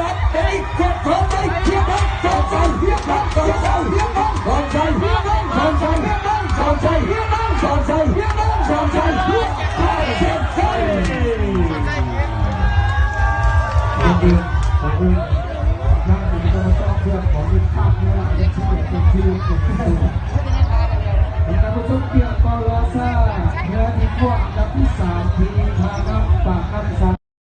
ດອກໄປ ກວດເຂົ້າໄປ ຮຽບຮ້ອຍ ສອນໄຊ ຮຽບຮ້ອຍ ສອນໄຊ ຮຽບຮ້ອຍ ສອນໄຊ ຮຽບຮ້ອຍ ສອນໄຊ ຮຽບຮ້ອຍ ສອນໄຊ ຮຽບຮ້ອຍ ສອນໄຊ ຮຽບຮ້ອຍ ສອນໄຊ ຮຽບຮ້ອຍ ສອນໄຊ ຍິນດີ ຂອບຄຸນ ນັກກິລາເພື່ອນຂອງທີມຊາດ ເປັນທີ່ເປັນທີ່ ແລະທ່ານຜູ້ຊົມ ປຽງ ປາວລາຊາ ເໜືອທີ່ກວ້າງ